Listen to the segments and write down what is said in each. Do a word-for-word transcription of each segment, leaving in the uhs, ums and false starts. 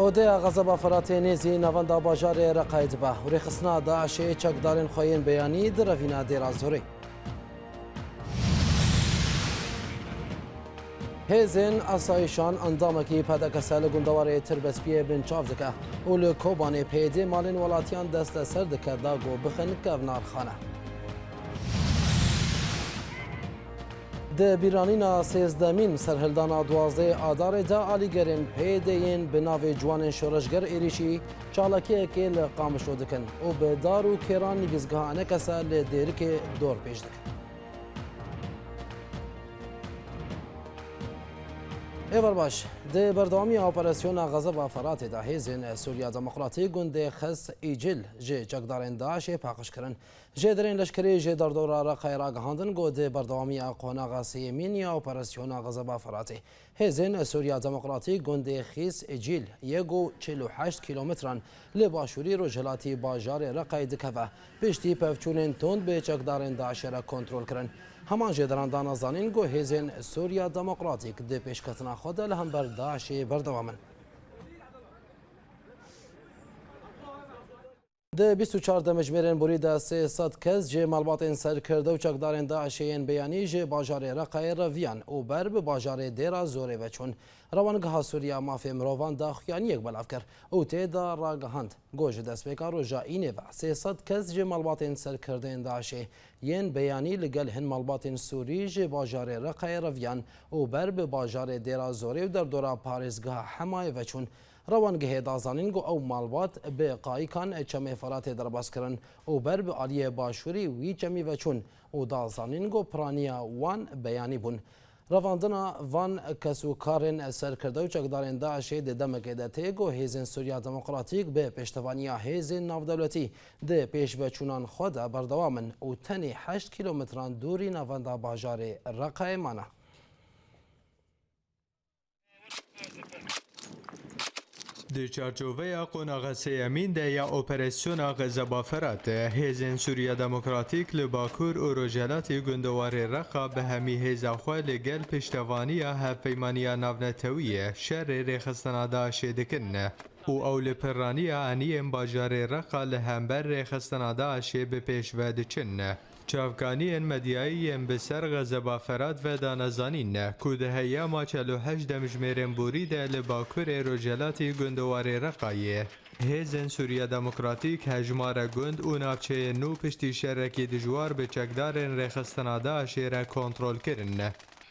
Odeya Xezeba Firatê nêzî navenda bajarê Reqayê dibe û rêxistina DAIŞê çekdarên xwe yên beyanî direvîne Dêra Zorê. Hêzên asayişan endamekî P D K S li gundewarê Tirbespiyê binçav dike û li Kobanê P Y D malên welatiyan desteser dike da ku bixin kevnarxane. Di bîranîna sêzdemîn serhildana duwazdehê Adarê de alîgerên P Y D'ê yên bi navê Ciwanên Şoreşger êrîşî çalakiyekê li Qamişlo dikin û bi dar û kêran nivîsgeha Enekese li Dêrikê dorpêç dikin. Êvar baş, di berdewamiya operasyona Xezeba Feratê de hêzên Sûriya Demokratîk gundê Xis Îcil ji çekdarên DAIŞê paqij kirin. Jêderên leşkerî ji derdora Reqayê ragihandin ku di berdewamiya qonaxa sêyemîn ya operasyona Xezeba Feratê, hêzên Sûriya Demokratîk gundê Xîs Îcil yek û çil û heşt kîlometran li başûrî rojhilatî bajarê Reqayê dikeve, piştî pevçûnên tund bi çekdarên DAIŞê re kontrol kirin. Heman jêderan dane zanîn ku hêzên Sûriya Demokratîk di pêşketina xwe de li hember DAIŞê berdewam in. Di bîst û çar demjimêrên borî de sê sed kes ji malbatên serkirde û çekdarên DAIŞê yên beyanî ji bajarê Reqayê reviyan û ber bi bajarê Dêra Zorê ve çûn. Rewangeha Sûriya Mafê Mirovan daxuyaniyek belav kir û tê de ragihand ku ji destpêka roja Înê ve sê sed kes ji malbatên serkirdeyên DAIŞê yên beyanî li gel hin malbatên Sûrî ji bajarê Reqayê reviyan û ber bi bajarê Dêra Zorê û derdora parêzgeha Hemayê ve çûn. Rewangehê da zanîn ku ew malbat bi qayikan Çemê Feratê derbas kirin û ber bi aliyê başûrî wî çemî ve çûn û da zanîn ku piraniya wan beyanî bûn. Revandina van kes û karên serkirde û çekdarên DAIŞê di demekê de tê ku hêzên Sûriya Demokratîk bi pêştevaniya hêzên navdewletî di pêşveçûnan xwe de berdewam in û tenê heşt kîlometran dûrî navenda bajarê Reqayê mane. Di çarçoveya qonaxa sêyemîn de ya Operasyona Xezeba Ferat, hêzên Sûriya Demokratîk li Bakur û Rojhelatê gundewarê Reqa bi hemî hêza xwe li gel piştevaniya Hevpeymaniya Navnetewî şerê rêxistina DAIŞê dikin û ew li piraniya eniyên bajarê Reqa li hember rêxistina DAIŞê bi pêş ve diçin. Çavkaniyên medyayî yên bi ser Xezeba Ferat ve dane zanîn ku di heyama çel û heşt demjimêrên borî de li bakurê rojhelatî gundewarê Reqayê, hêzên Sûriya Demokratîk hejmare gund û navçeyên nû piştî şerekî dijwar bi çekdarên rêxistina DAIŞê re kontrol kirin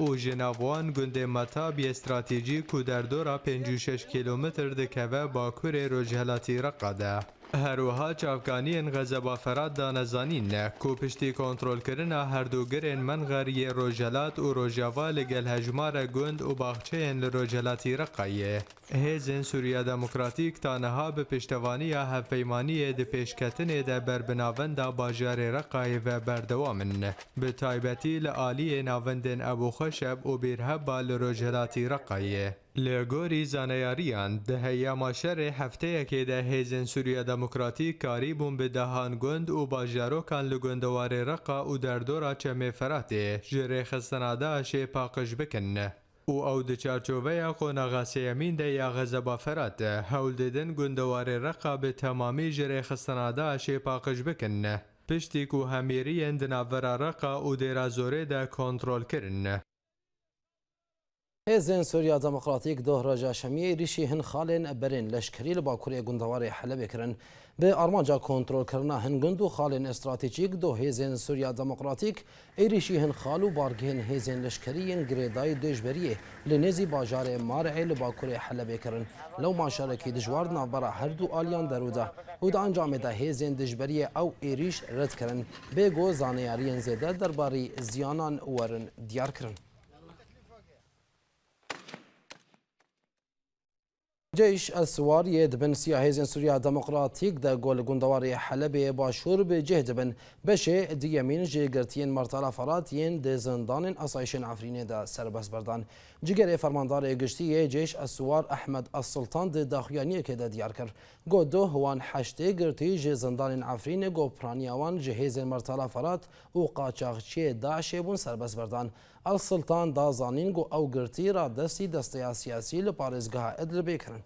û ji nav wan gundê Metab yê stratejîk ku derdora pêncî û şeş kîlometr dikeve bakurê rojhelatî Reqa de. Her wiha çavkaniyên Xezeba Ferat dane zanîn ku piştî kontrolkirina her du girên Menxer yê rojhelat û rojava li gel hejmare gund û baxçeyên li rojhelatî Reqayê, hêzên Sûriya Demokratîk ta niha bi piştevaniya hevpeymaniyê di pêşketinê de ber bi navenda bajarê Reqayê ve berdewam in, bi taybetî li aliyê navendên Ebû Xweşeb û Bîrheba li rojhelatî Reqayê. Li gorî zaneyariyan, di heyama şerê hefteyekê de hêzên Sûriya Demokratîk karîbûn bi dehan gund û bajarokan li gundewarê Reqa û derdora Çemê Feratê ji rêxistina DAIŞê paqij bikin û ew di çarçoveya qonaxa sêyemîn de ya Xezeba Ferat hewl didin gundewarê Reqa bi temamî ji rêxistina DAIŞê paqij bikin, piştî ku hemîriyên di navbera Reqa û Dêra Zorê de kontrol kirin. Hêzên Sûriya Demokratîk doh roja Şemiyê êrîşî hin xalên berên leşkerî li bakurê gundewarê Helebê kirin. Bi armanca kontrolkirina hin gund û xalên stratejîk, doh hêzên Sûriya Demokratîk êrîşî hin xal û bargehên hêzên leşkerî yên girêdayî dijberiyê li nêzî bajarê Mar'ê li bakurê Helebê kirin. Lewma şerekî dijwar di navbera her du aliyan derû de û di encamê de hêzên dijberiyê ew êrîş red kirin. Bê ku zaneyariyên zêde derbarî ziyanan werin diyar kirin. Ceyş Es-Siwar yê di bin siya hêzên Sûriya Demokratîk de ku li gundewarê Helebê Başûr bi cih dibin, beşê duyemîn ji girtiyên Mertala Ferat yên di zindanên asayişên Efrînê de serbest berdan. Cigerê Fermandarê Giştî yê Ceyş Es-Siwar Ehmed Es-Sultan di daxuyaniyekê de diyar kir, ku doh wan heştê girtî ji zindanên Efrînê ku piraniya wan ji hêzên Mertala Ferat û qaçaxçiyê DAIŞê bûn serbest berdan. El Sultan da zanîn ku ew girtî radestî desteya siyasî li parêzgeha Idlibê kirin.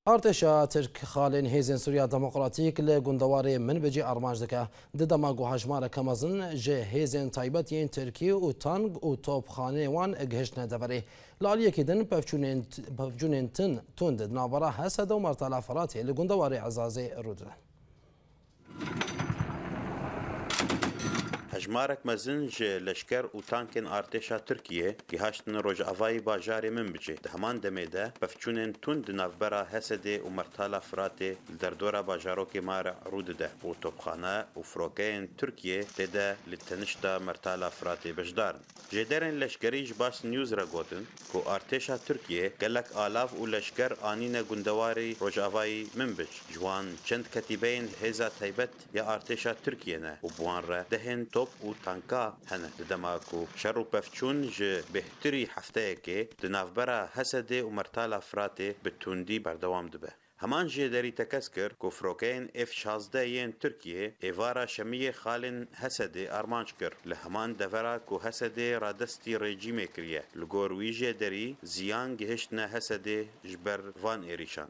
Artêşa Tirk xalên Hêzên Sûriya Demokratîk li gundewarê Minbicê armanc dike. Di dema ku hejmareke mezin ji hêzên taybet yên Tirkî û tank û topxaneyên wan gihiştine deverê. Li aliyekî din pevçûnên, pevçûnên tin, tund di navbera Hesede û Mertala Firatê li gundewarê Ezazê rû didin. Hejmarek mezin ji leşker û tankên artêşa Tirkiyê gihaştin rojavayî bajarê Minbicê. Di heman demê de pevçûnên tund di navbera Hesedê û Mertala Firatê li derdora bajarokê Mare rû dide û topxane û firokeyên Tirkiyê tê de li tenişta Mertala Firatê beşdar in. Jêderên leşkerî ji Bas News re gotin ku artêşa Tirkiyê gelek alav û leşker anîne gundewarî rojavayî Minbic. Ji wan çend ketîbeyên hêza taybet ya artêşa Tirkiyê ne û bi wan re dehên top û tanka hene, di dema ku şer û pevçûn ji bêhtirî hefteyekê di navbera Hesedê û Mertala Firatê bi tundî berdewam dibe. Heman jêderî tekez kir ku firokeyên F şazdeh yên Tirkiyê êvara şemiyê xalên Hesedê armanc kir. Li heman devera ku Hesedê radestî rejîmê kiriye, li gor wî jêderî ziyan gihiştine Hesedê ji ber van êrîşan.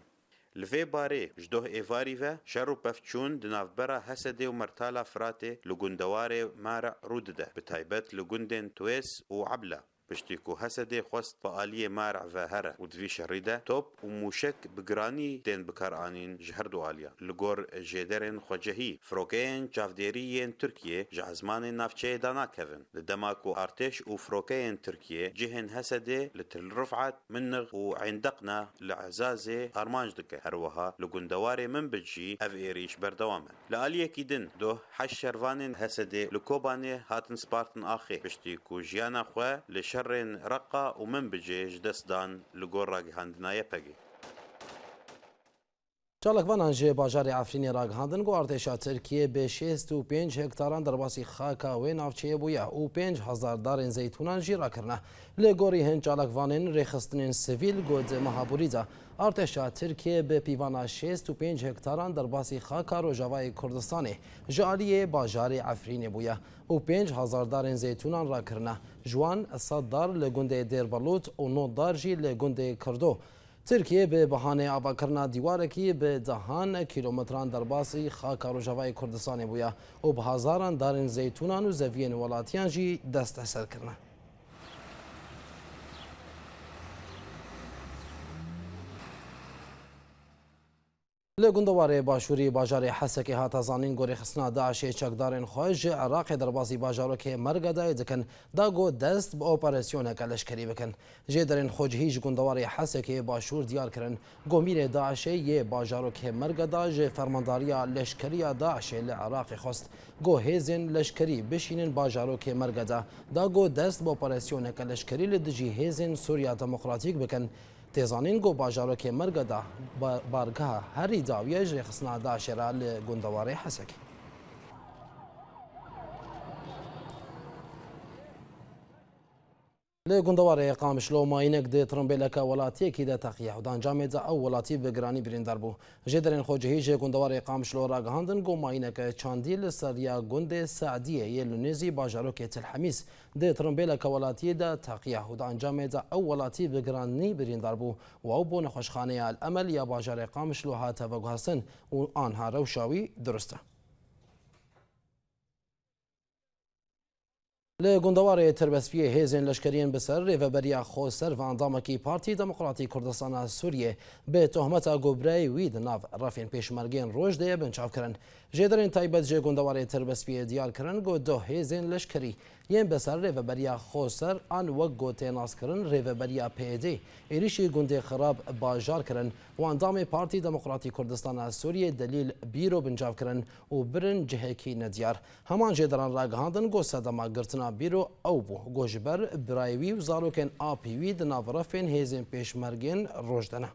Li vê barê ji doh êvarî ve şer û pevçûn di navbera Hesedê û Mertala Firatê li gundewarê Mare rû dide, bi taybet li gundên Tuês û Ebla. Piştî ku Hesedê xwest bi aliyê Mare ve here û di vî şerî de top û mûşek bi giranî tên bikaranîn ji her du aliyan. Li gor jêderên xwecihî, firokeyên çavdêrî yên Tirkiyê ji ezmanê navçeyê danakevin. Li dema ku artêş û firokeyên Tirkiyê cihên Hesedê li Til Rifat, Minix û Eyndeqna li Ezazê armanc dike. Her wiha li gundewarê Minbic jî ev êrîş berdewam e. Li aliyekî din, doh heşt şervanên Hesedê li Kobanê hatin spartin axê, piştî ku jiyana xwe li şerên Reqa û Minbicê ji dest dan, li gor ragihandina Y P G. Çalakvanan ji bajarê Efrînê ragihandin ku artêşa Tirkiyê bi şêst û pênc hektaran derbasî xaka wê navçeyê bûye û pênc hezar darên zeytûnan jî rakirine. Li gorî hin çalakvanên rêxistinên sivîl, ku di meha borî de artêşa Tirkiyê bi pîvana şêst û pênc hektaran derbasî xaka Rojavayê Kurdistanê ji aliyê bajarê Efrînê bûye û pênc hezar darên zeytûnan rakirine. Ji wan sed dar li gundê Dêrbalût û nod dar jî li gundê Kirdo. Tirkiye bi bahanê avakirina dîwarekî bi dehan kîlometran derbasî xaka Rojavayê Kurdistanê bûye û bi hezaran darên zeytûnan û zeviyên welatiyan jî desteser kirine. Li gundewarê başûrî bajarê Hesekê hate zanîn, gorîxistina DAIŞê çekdarên xwe ji Iraqê derbasî bajarokê Mergedayê dikin, da ku dest bi operasyoneke leşkerî bikin. Jêderên xwecihî ji gundewarê Hesekê başûr diyar kirin, ku mîrê DAIŞê yê bajarokê Mergeda ji fermandariya leşkerî ya DAIŞê li Iraqê xwest, ku hêzên leşkerî bişînin bajarokê Mergeda, da ku dest bi operasyoneke leşkerî li dijî hêzên Sûriya Demokratîk bikin. Tê zanîn ku bajarokê Mergeda ba-, bargeha herî dawî ye ji rêxistina DAIŞê re li gundewarê Hesekê. Li gundewarê Qamişlo mayînek di tirimbêleke welatiyekî de teqiya û di encamê de ew welatî bi giranî birîndar bû. Jêderên xwecihî ji gundewarê Qamişlo ragihandin ku mayîneke çandî li ser riya gundê Seediyê yê li nêzî bajarokê Til Hemîs di tirimbêleke welatiyê de teqiya û di encamê de ew welatî bi giranî birîndar bû û ew bo nexweşxaneya El Emel ya bajarê Qamişlo hate veguhestin û anha rewşa wî dirust e. Li gundewarê Tirbespiyê hêzên leşkeriyên bi ser rêveberiya Xoser ve endamekî Partî Demokratî Kurdistana Sûriyê bi tohmeta ku birayê wî di nav refên pêşmergên roj de ye binçav kirin. Jêderên taybet ji gundewarê Tirbespiyê diyar kirin ku du hêzên leşkerî yên bi ser rêveberiya Xoser an wek ku tê naskirin rêveberiya P Y D êrîşî gundê Xirab bajar kirin û endamê Partî Demokratî Kurdistana Sûriyê Delîl Bîro binçav kirin û birin cihekî nediyar. Heman jêderan ragihandin ku sedema girtina Bîro ew bû ku ji ber birayê wî û zarokên apî wî di nav refên hêzên pêşmergên roj de ne.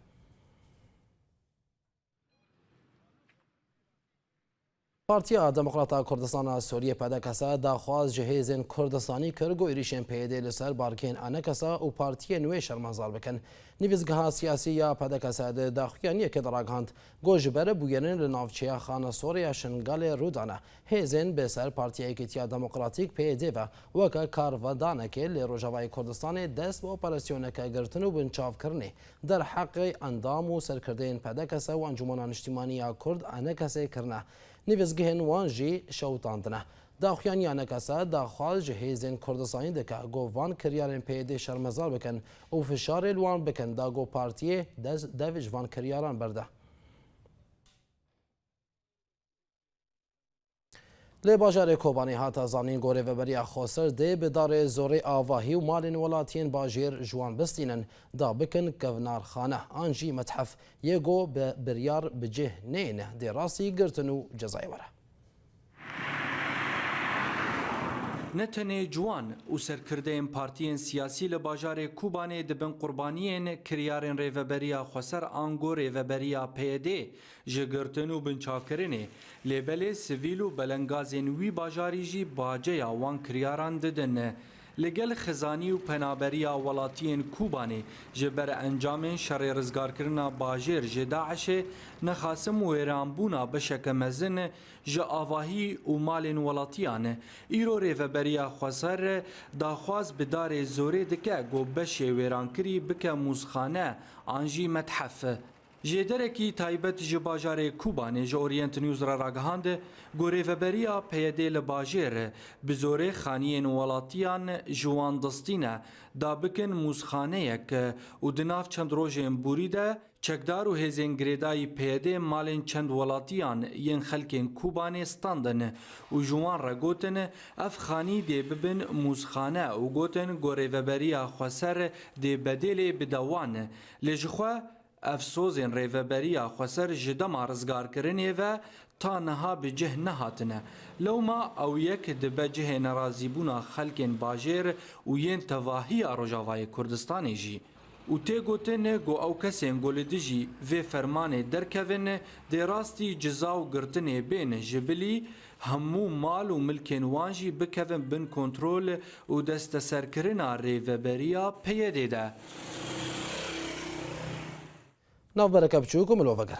Partiya Demokrata Kurdistana Sûriyê, P D K S, daxwaz ji hêzên Kurdistanî kir ku êrîşên P Y D li ser barkên A N K S û partiyên wê şermezar bikin. Nivîsgeha siyasî ya P D K S di daxuyaniyekê de ragihand ku ji ber bûyerên li navçeya Xana Sorê ya Şingalê rû dane, hêzên bi ser Partiya Yekîtiya Demokratîk, P Y D, ve weke karvedanekê li Rojavayê Kurdistanê dest bi operasyoneke girtin û binçavkirinê derheqê endam û serkirdeyên P D K S û Encûmena Niştimanî ya Kurd, A N K S, kirine. Nivîsgehên wan jî şewitandine. Daxuyaniya A N K S daxwaz ji hêzên Kurdistanî dike ku van kiryarên P Y D şermezar bikin û fişarê li wan bikin da ku partiyê dest, dev ji van kiryaran berde. Li bajarê Kobanê hate zanîn ku Rêveberiya Xweser dê bi darê zorê avahî û malên welatiyên bajêr ji wan bistînin, da bikin kevnarxane an jî methef, yê ku bi biryar bi cih neyên dê rastî girtin û cezayê were. Ne tenê ciwan û serkirdeyên partiyên siyasî li bajarê Kobanê dibin qurbaniyên kiryarên Rêveberiya Xweser ango Rêveberiya P Y D ji girtin û binçavkirinê, lê belê sivîl û belengazên wî bajarî jî baceya wan kiryaran didin. Li gel xizanî û penaberiya welatiyên Kobanê ji ber encamên şerê rizgarkirina bajêr ji DAIŞê, nexasim wêranbûna beşeke mezin ji avahî û malên welatiyan. Îro Rêveberiya Xweser daxwaz bi darê zorê dike ku beşê wêrankirî bike mûzxane an jî methef. Jêderekî taybet ji bajarê Kobanê ji Orient News re ragihand ku Rêveberiya P Y D li bajêr bi zorê xaniyên welatiyan ji wan distîne, da bikin mûzxaneyek û di nav çend rojên borî de çekdar û hêzên girêdayî P Y D malên çend welatiyan yên xelkên Kobanê standin û ji wan re gotin, ev xanî dê bibin mûzxane û gotin ku Rêveberiya Xweser dê bedêlê bide wan. Lê jixwe ev sozên Rêveberiya Xweser ji dema rizgarkirinê ve ta niha bi cih nehatine. Lewma ew yek dibe cihê nerazîbûna xelkên bajêr û yên tevahiya Rojavayê Kurdistanê jî. Û tê gotin ku ew kesên ku li dijî vê fermanê derkevin, dê rastî ciza û girtinê bên ji bilî, hemû mal û milkên wan jî bikevin bin kontrol û desteserkirina Rêveberiya P Y D de. Navbereke biçûk û miloveger.